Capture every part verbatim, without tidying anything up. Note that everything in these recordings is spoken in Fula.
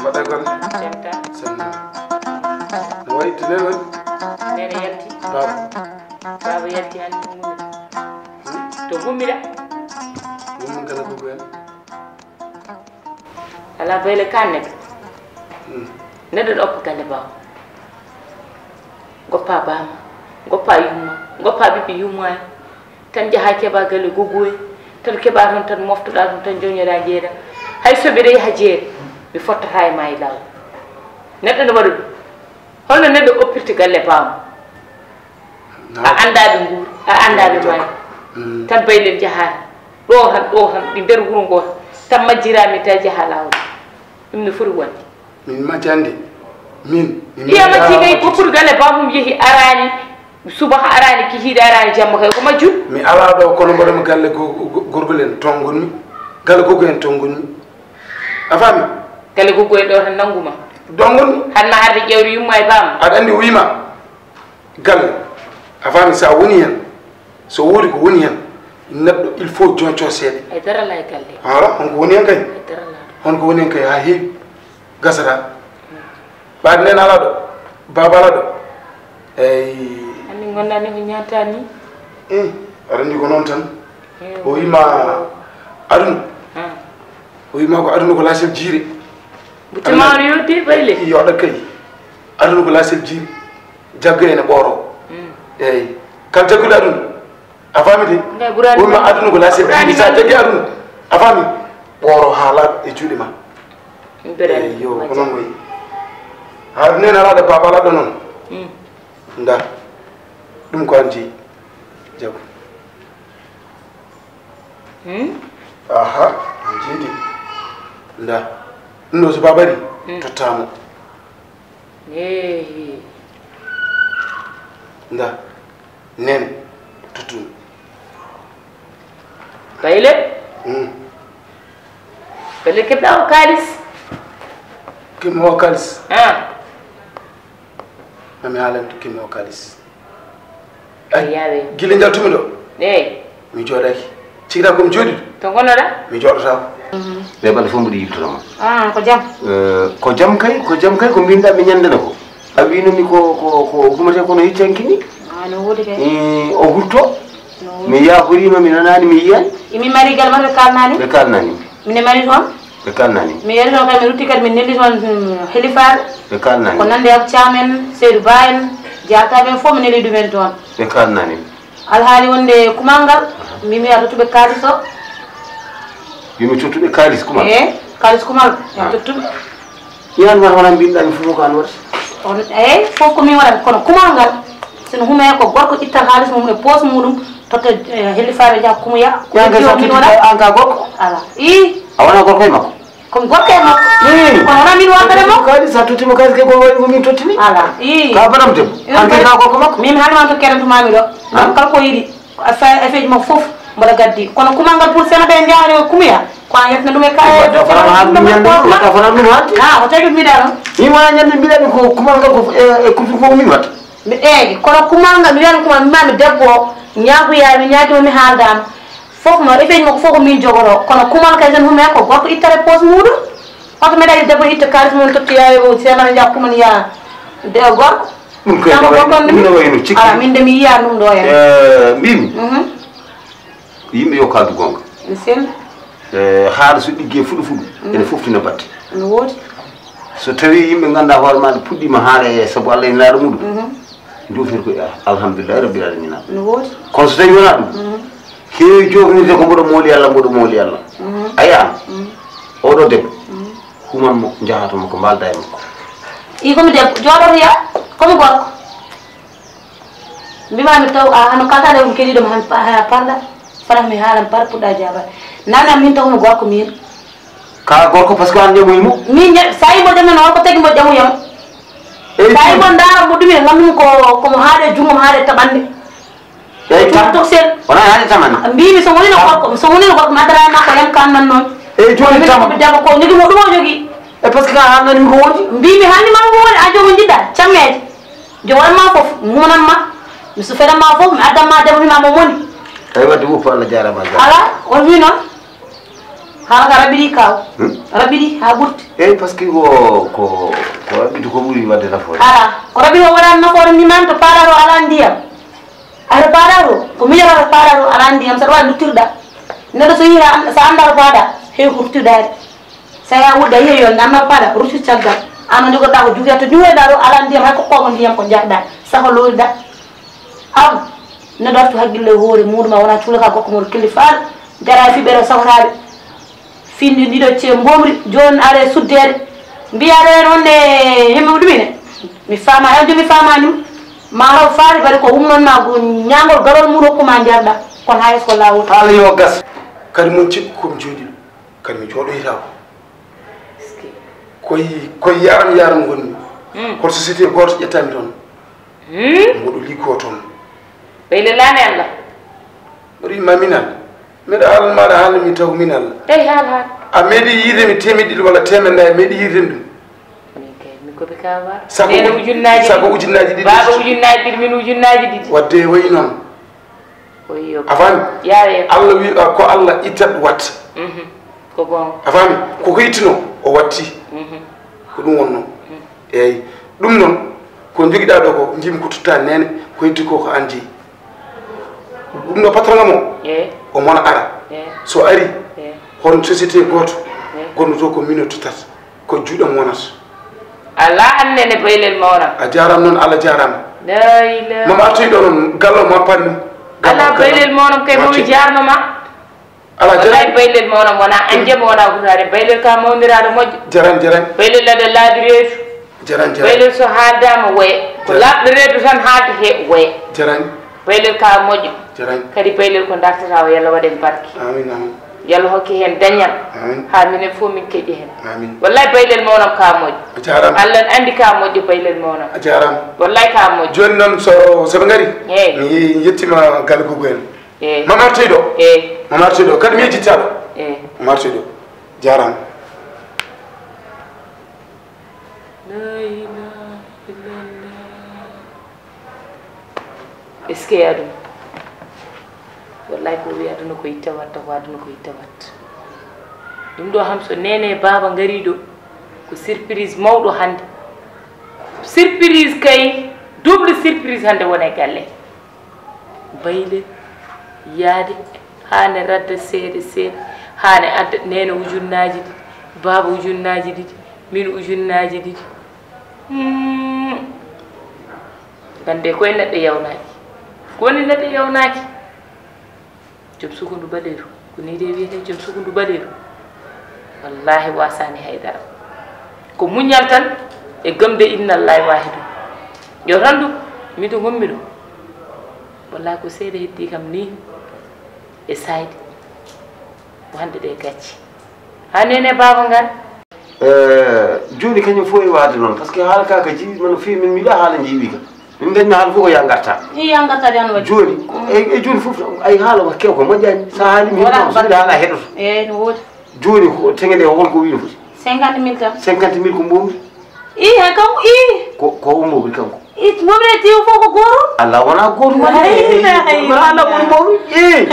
Mbaɗa golle. Senta. Senna. No wayi to nene woni? Nene yalti. Baba. Baba yalti hannde gummida. Hmm? To gummida. Gummi kala ko ɓen. Ala bayle kan neɗɗo. Hmm. Neɗɗo ɗo oppa galle baaba. Goppa baama, goppa yumma, goppa ɓiɓɓe yumma en. Tan njaha keɓa galle goggu en. Tan keɓa toon tan moftoɗa ɗum tan joñoɗa jeeɗa. Hay so mbiɗa yaha jeere mi fottata e ma e laawol. Neɗɗo ne waɗa ɗum. Holno neɗɗo oppirta galle baama? A annda ɓe nguuri, a annda ɓe maaya. Mm. Tan baylen jahaani. Ɗo tan, ɗo tan, ɗi nder wuro ngo tan. Tan majjirami tawi jaha laawol. Ɗum no foti wonde. Min majjande. Min, min Iya majji kay majjiti. Ko pour galle bamum yehi arani. Subaha arani, kihiiɗe arani, jamma kay ko majjum. Mi ala ɗo kono mboɗo mi galle go-, go-, gorgol en toon ngonmi. Galle goggo en toon ngonmi. A faami? Galle goggo en ɗo tan nannguma. Ɗo ngonmi. Hanma arde ƴeewde yumma e bamma. Aɗa anndi o wiima. Galle, a faami, so a woni heen, so woodi ko woni heen, neɗɗo il faut joñco seeɗa. Ay dara alaa e galle. Voilà, honko woni heen kay? Ay dara alaa. Honko woni heen kay haa heewi? Gasata. Ɓaade nden alaa ɗo? Baaba alaa ɗo? Eyi. Anndi ngonɗaa ni ko ñaata ni? Eh, aɗa anndi ko noon tan. Eh, o wiima aduna. Ah. O wiima ko aduna ko lasel jiire. Butti mawɗo yoddi ɓayle. Yo aɗa kay. Aduna ko lasel jiire. Jagga ene ɓooro. Mm. Eyi. Kala jagguɗo aduna. A faami de? Ngay ɓuraani wonma man. Aduna ko lasel ɓuraani jiɗi. Sa man. Jaggi aduna. A faami? Ɓooro haa laaɓa e juuɗe ma. Ɓuraani. Eyi, yo, ko noon wayi. Haa nena alaaɗo baaba alaaɗo noon. Mm. Nda. Ɗum ko an jeyi. Jago. Hmm? Aha, an jeyi de. Nda. Ɗum ɗo so baaba ari, mm, tottamo. Eehi. Nda. Nen. Tottu. Bayle? Hmm. Bayle keɓɗa o kaalis? Keɓmi o kaalis? Ah. Mami haalan to keɓmi o kaalis. Ay, yaawe. Gila njaltumi ɗo. Eey. Mi jooɗaaki. Cikɗa ko mi jooɗi ɗo? To ngonnoɗa? Mi jooɗotaako. Ɓe balɗe fof mbiɗa yiltoro ma. Ah, ko jam? Eh, ko jam kay, ko jam kay, ko mbinɗa mi ñande ɗo ko. A wiino mi ko, ko, ko gumete kono hiccanki ni. Ah, no woodi kay. Eh, o hurto. No woodi. Mi yaakoriima, mi nanaani, mi yiyaani. Imi mari gal ma ɓe kaalnaani? Ɓe kaalnaani. Mine mari toon. Ɓe kaalnaani. Mi yari toon kay, mi rutti kadi, min neldi toon, hmm, helifaare. Ɓe kaalnaani. Ko nande Abou Thiam en, Seydou Ba en, Diatta ɓen fof mi neli ɗumen toon. Ɓe kaalnaani. Alhaali wonde kumal ngal, aha, mbimi a tottuɓe kaalis o. Mbimi tottuɓe kaalis kumal? Eey, kaalis kumal, en tottuɓe. Yan wata wona mbinɗa mi fof ko an waɗata. On, eey, fof ko min waɗata, kono kumal ngal, sino hume ko gorko itta kaalis mum e poos muɗum, totta, eh, helifaare njaha kumuya. Yan kay sa tutti an ka gorko? Ala. Ii. A wona gorko e makko? Komi gorko e makko. Ii. Kono wona min wonɓe e makko. Kadi sa tottimo kaalis ke ko waɗi ko min tottini? Ala. Ii. Ka banam debbo. An kay ka gorko makko? Min haalma to keɗantumami ɗo. Ah? Kala ko yiɗi. Affaire, affaire ji makko fof mboɗo gaddi. Kono kumal ngal pour sena ɓe njaha ɗo kumuya. Ko an yetna ɗum e ka-, wadda fana ɗum haalde. Ah, ko tawi ɗum mbiɗa ɗum? Min wona ñande mbiɗa ɗum ko kumal ngal ko e, e kufi ko min watta. Mi eegi, kono kumal ngal mi wiyani kumal mi mami debbo o ñaagoya mi ñaagima mi haaldama. Fof no affaire ji makko fof ko min jogoto. Kono kumal kay sen hume ko gorko ittata poos muɗum. Hoto meɗa yiɗi debbo itta kaalis mum totti yawe o sena njaha kumal ya de gorko. Ɗum kay no wayno, ɗum no wayno cikki. Ala, min de mi yiya ɗum ɗo en. Eh, mbimi. Mhm. Yimɓe yo kaldu gonga. Mi sel. Eh, haala so ɗigge fuɗu fuɗu, mm, ene foftina batte. No woodi. So tawi yimɓe ganda hoore ma puɗɗima haala e sabu Allah e laaɗo muɗum. Mhm. Jofir ko, alhamdulillahi rabbil alamina. No woodi. Kono so tawi wona ɗum, heewi jofnirde ko mboɗo mooli Allah, mboɗo mooli Allah. A yiyan, oɗo debbo, human mo, njahato mo ko mbalda e makko. I komi debbo jooɗoto ya, komi gorko. Mbimami taw a hano kaltade on keɗiɗo mo han parla. Fala mi haalan par puɗɗa jaabade. Nana min taw mo gorko min. Ka gorko, parce que an ƴamoyi mo. Min ƴa- sa yi mo ƴamen on ko tagi mo ƴamuyam. Eyyi, sa yi mo ndara mo ɗumen ngam ɗum ko komo haade jungo mo haade taɓande. Eyyi, tam- toxel. Wona haade taman. Mbimi so wonino gorko, so wonino gorko mi addana makko yam kan nan noon. Eyyi, joni tam- jaba ko jogi mo ɗum o jogi. E parce que an nani ko woni. Mbimi hanni ma ko woni a jogo jidda cammeje. Jogo ma fof munam ma. Mi sufere ma fof mi addan ma debbo ma mo moni. Eyyi, wadde wuppa Allah jarama. Ala, on wi noon. Hala ka raɓɓiɗi kaw. Raɓɓiɗi ha ɓurti. Eyyi, parce que ko ko ko raɓɓiɗi ko ɓuri wadde nafoore. Ala ko raɓɓiɗi o waɗani nafoore ni nan to paɗaɗo ala ndiyam. Aɗa paɗaɗo ko miñata aɗa paɗaɗo ala ndiyam saɗa wawi luttirɗa. Neɗɗo so yiita sa anda aɗa paɗa heewi ko ruttirɗaade. Sa ya wuɗɗa yihe yonde anna paɗa rutti caggal. An o jogoɗa ko juge to juweɗa ɗo ala ndiyam hay ko koɓo ndiyam ko jarɗa. Saho loriɗa. Aw, neɗɗo artu haqqille e hoore muɗum a wona cuula ka gorko moɗo kelli faala. Jara e fiɓɓere sawtaɓe. Findi ndiɗo ce mbomri joni are suddeede. Mbiyaɗo en on ne himɓe ɗumine. Mi fama hen joni famani ɗum. Ma haw faari bari ko wumnon ma ko ñaagol garol mum hokkuma jarɗa. Kono hay so lawol. Haala yo gas. Kadi mon cikku komi jooɗiɗo. Kadi mi jooɗoytaako. Koye koye yaram yaram ngonmi. Hol société gooto ƴettami toon? Mboɗo liggoo toon. Ɓeyde laami Allah. Mboɗo yimma min Allah. Mbeɗa haalana maɗa haalna mi taw min Allah. Eyi haal haal. A meeɗi yiide mi temeɗɗe ɗiɗi walla temeɗɗe nayi a meeɗi yiide mi ɗum? Min kay mi koɓi kawa. Sago nene ujunnaaji sago ujunnaaji ɗiɗi. Baaba ujunnaaji ɗiɗi min ujunnaaji ɗiɗi. Wadde wayi noon. Oyo. A faami? Yaaye. Allah wi ko Allah ittat watta. Ko goonga. A faami? Koko ittino o watti. Ko ɗum wonno. Eyyi. Ɗum noon ko jogiɗa ɗo ko jimi ko tutta nene ko heddi ko ko an jeeyi. Ɗum ɗo patron am o. Eyyi. O mona ara. Eyyi. So ari. Eyyi. Hon société goto. Eyyi. Gonno to ko mino tuttat. Ko juuɗam wonata. Ala annene baylel mawnam. A jarama noon Allah jarama. La ilaha. Mama artoyi ɗo noon gallo ma panni. Ala baylel mawnam kay momi jarnoma. Ala jarani. Wallahi baylel mawnam wona anjam wona hutaare baylel ka mawniraaɗo moƴƴo. Jarani jarani. Baylel lada laabi reedu. Jarani jarani. Baylel so haaldama woye ko laaɓɗo reedu tan haalde he woye. Jarani. Baylel ka moƴƴo. Jarani. Kadi baylel ko dartata o yalla waɗen barke. Amin amin. Yalla hokke hen dañal. Amin. Ha minen fof min keƴi hen. Amin. Wallahi baylel mawnam ka moƴƴo. A jarama. Allah ne andi ka moƴƴo baylel mawnam. A jarama. Wallahi ka moƴƴo. Joni noon so soɓe ngari. Eyyi. Mi yettima galle Gogo en. Eyyi. Mama artoy ɗo. Eyyi. Mama artoy ɗo kadi mi yejjitta ɗo. Eyyi. Mama artoy ɗo. Jarama. La ilaha illallah. Est-ce que aduna? Wallahi ko wi aduna ko itta watta ko aduna ko itta watta. Ɗum ɗo ham so nene baba ngari ɗo ko surprise mawɗo hande. Surprise kay double surprise hande wona e galle. Baylel yaade haa ne radda seeɗa seeɗa haa ne adda neene ujunnaaji ɗiɗi baaba ujunnaaji ɗiɗi min ujunnaaji ɗiɗi. Hmm. Gannde koye neɗɗo yawnaaki ko woni neɗɗo yawnaaki. Joom sukundu baɗeeru ko nii de wiyetee joom sukundu baɗeeru. Wallaahi waasaani hay dara ko muññal tan e gëmde innallahi waahidu. Yo tan ɗum miɗo ngonmi ɗo. Wallaahi ko seeɗa heddii kam nii e saayde wande ɗe gacce. Haa nene baaba ngal. Eh, jooni kañum fof e waade noon parce que haala ka ka jiwi mano feewi min mbiɗa haala jiwi ka. Min dañno haala fof ko ya ngarta. Iya ngarta de an waɗi. Jooni e e jooni fof ay haala ko kew ko moƴƴani sa haali mi heɗi so mbiɗa haala heɗoto. Eyyi no woodi. Jooni ko tengede o won ko wino foti. Cinquante mille tan. Cinquante mille ko mbomri. I hay kanko i. Ko ko o mbomri kanko. I mbomri e tiwo fof ko gooto. Allah wona gooto woni. Ala woni mbomri. I.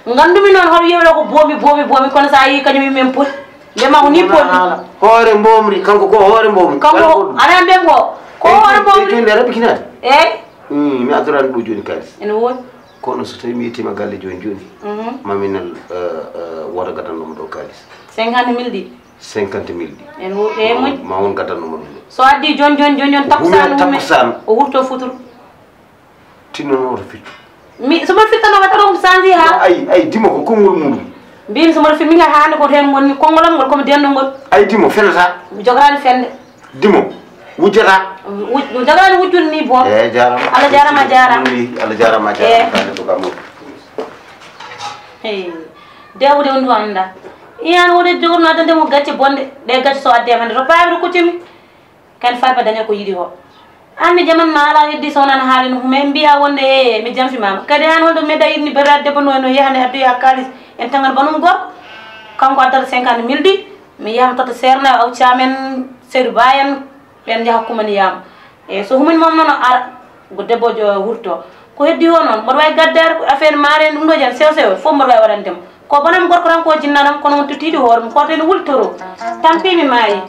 Ngandumi noon hoto yewlo ko boomi boomi boomi kono sa yi kañum yimɓe en poti. Ndema ko ni poti. Hoore mbomri kanko ko hoore mbomri. Kanko ana mbiyen ko ko hoore mbomri. Jooni raɓɓikinani. Eyyi. Mi adorani ɗo jooni kalis. Ene woodi. Kono so tawi mi yettima galle joni joni. Maminal woto gaddannomo ɗo kalis. Cinquante mille ɗi. Cinquante mille ɗi. En wo e moƴ. Ma won gaddannomo ɗum ɗo. So addi joni joni joni joni takkusaan wumen. O wurto futuro. Tinno oto fittu. Mi so mboɗo fittano waɗa ɗum sanji ha. Ay ay dimo ko konngol muɗum. Mbimi so mboɗo fimmi ngal hande ko heen woni konngol am ngol komi denndo ngol. Ay dimo fenata. Mi jogaani fende. Dimo wujjata. Mi jogaani wujjude ni bon. Eyi jarama. Allah jarama jarama. Allah jarama jarama. Eyi. Kande ko gamol. Hey. Dewde on ɗum annda. Iyan wode jogorno adande mo gacce bonde. Ɗe gacce so adde hande to paami to kuccumi. Kan farba daña ko yiɗi o. Anni jaman ma ala heddi so nan haali no hume mbiya wonde e mi jamfi mama kadi an holɗo meɗa yiɗni berɗa debbo no no yehande addoya kalis en tangal banum gorko. Kanko addata cinquante mille ɗi mi yahma totta serna aw camen seedu bayan. Ɓen jaha kumaniyama. E so humani mom noon ara go debbojo wurto. Ko heddi o noon mboɗo wawi gaddare ko affaire mare ɗum ɗo jan sew sew fof mboɗo wawi waɗande mo. Ko bonam gorko tan ko jinnaɗam kono on tottiɗi hoore mum koto ene wuli toro. Tampi mi maayi.